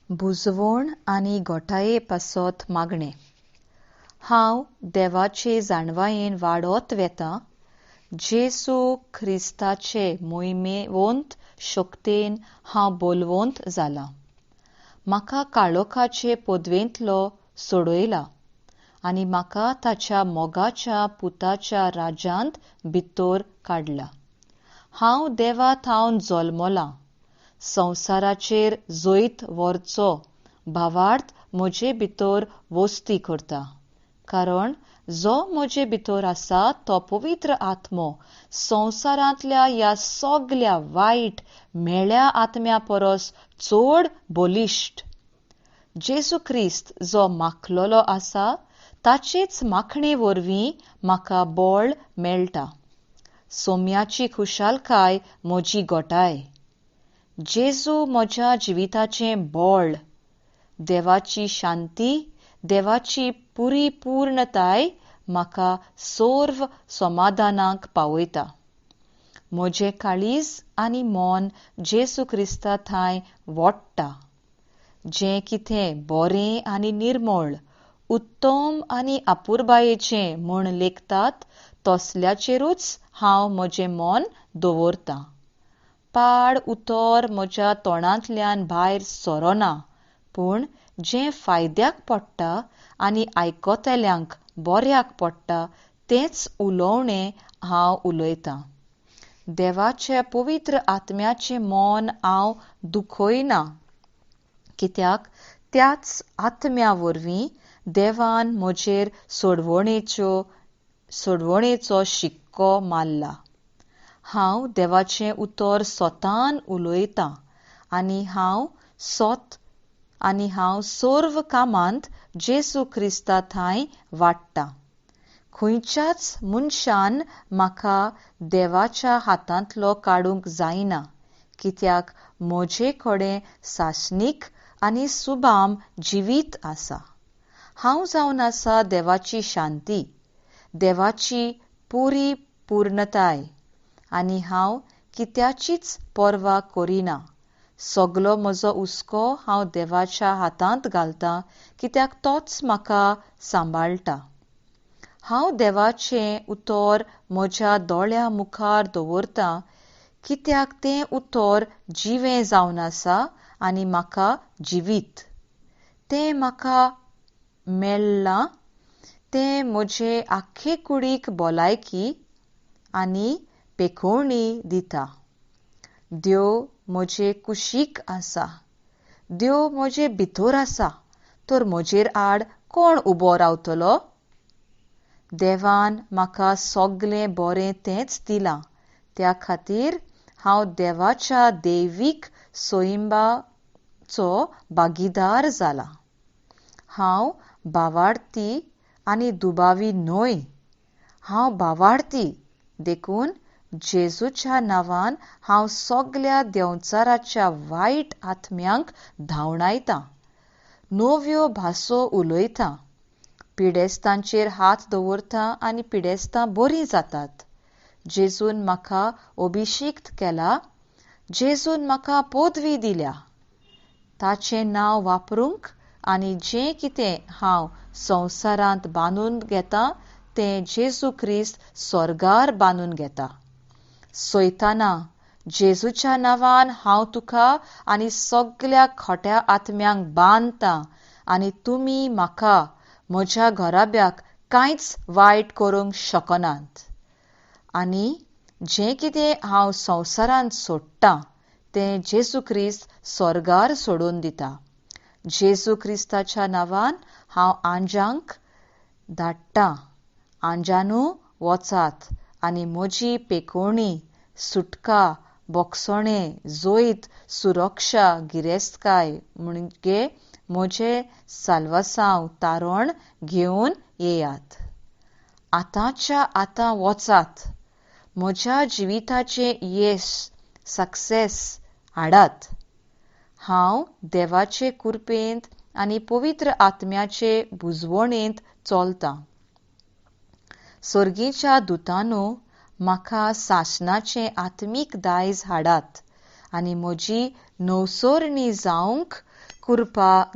बुजवण आनी घोटाये पासत मागणें. हांव देवाचे जाणवायेन वाडत वेतां. जेजू क्रिस्ताचे मोहिमेवंत शक्तेन हांव बलवंत जालां. म्हाका काळोखाचे पदवेंतलो सोडयला आनी म्हाका ताच्या मोगाच्या पुताच्या राज्यांत भितर काडला. हांव देवा थावन जल्मलां. संवसाराचेर जैत व्हरचो भावार्थ म्हजे भितर वस्ती करता, कारण जो म्हजे भितर आसा तो पवित्र आत्मो संवसारांतल्या ह्या सगल्या वायट म्हेळ्या आत्म्या परस चड बलिश्ट. जेजू क्रिस्त जो माखलेलो आसा ताचेच माखणे वरवीं म्हाका बळ मेळटा. सोम्याची खुशालकाय म्हजी घोटाय. जेजू म्हज्या जिविताचें बळ. देवाची शांती, देवाची परिपूर्णताय म्हाका सर्व समाधानाक पावयता. म्हजें काळीज आनी मन जेजू क्रिस्ता थांय वोडटा. जें कितें बरें आनी निर्मळ, उत्तम आनी अपुरबायेचें म्हूण लेखतात तसल्याचेरूच हांव म्हजें मन दवरतां. पाड उतर म्हज्या तोंडांतल्यान भायर सरना, पूण जें फायद्याक पडटा आनी आयकतल्यांक बऱ्याक पडटा तेंच उलोवणें हांव उलयतां. देवाच्या पवित्र आत्म्याचें मन हांव दुखयना, कित्याक त्याच आत्म्या वरवीं देवान म्हजेर सोडवणेचो शिक्को मारला. हांव देवाचें उतर स्वतान उलयतां आनी हांव सर्व कामांत जेजू क्रिस्ता थांय वाडटां. खंयच्याच मनशान म्हाका देवाच्या हातांतलो काडूंक जायना, कित्याक म्हजे कडेन सासणीक आनी सुभाम जिवीत आसा. हांव जावन आसा देवाची शांती, देवाची परिपूर्णताय आनी हांव कित्याचीच पर्वा करिना. सगलो म्हजो हुस्को हांव देवाच्या हातांत घालतां, कित्याक तोच म्हाका सांबाळटा. हांव देवाचें उतर म्हज्या दोळ्यां मुखार दवरतां, कित्याक तें उतर जिवें जावन आसा आनी म्हाका जिवीत. तें म्हाका मेळ्ळां, तें म्हजे आख्खे कुडीक भलायकी आनी पेखोवणी दिता. देव म्हजे कुशीक आसा, देव म्हजे भितर आसा, तर म्हजेर आड कोण उबो रावतलो? देवान म्हाका सगलें बरें तेंच दिलां, त्या खातीर हांव देवाच्या दैवीक सोयिंबाचो भागीदार जालां. हांव भावार्थी आनी दुबावी न्हय. हांव भावार्थी देखून जेजूच्या नांवान हांव सगल्या देंवचाराच्या वायट आत्म्यांक धांवडायतां, नव्यो भासो उलयतां, पिडेस्तांचेर हात दवरतां आनी पिडेस्तां बरीं जातात. जेजून म्हाका अभिषिक्त केला, जेजून म्हाका पदवी दिल्या. ताचें नांव वापरूंक आनी जें कितें हांव संवसारांत बांदून घेतां तें जेजू क्रिस्त स्वर्गार बांदून घेता. सैताना, जेजूच्या नांवान हांव तुका आनी सगल्या खोट्या आत्म्यांक बांदतां आनी तुमी म्हाका म्हज्या घराब्याक कांयच वायट करूंक शकनात. आनी जें कितें हांव संवसारांत सोडटां तें जेजू क्रिस्त स्वर्गार सोडून दिता. जेजू क्रिस्ताच्या नांवान हांव आंजांक धाडटां. आंजानू वचात आनी म्हजी पेकोवणी, सुटका, बोगसणें, जैत, सुरक्षा, गिरेस्तकाय म्हणजे म्हजें साल्वासांव तारण घेवन येयात. आतांच्या आतां वचात, म्हज्या जिविताचें येस, सक्सेस हाडात. हांव देवाचे कुरपेंत आनी पवित्र आत्म्याचे बुजवणेंत चलतां. सर्गीच्या दुतानू म्हाका सासणाचें आत्मीक दायज हाडात आनी म्हजी नवसरणी जावंक कृपा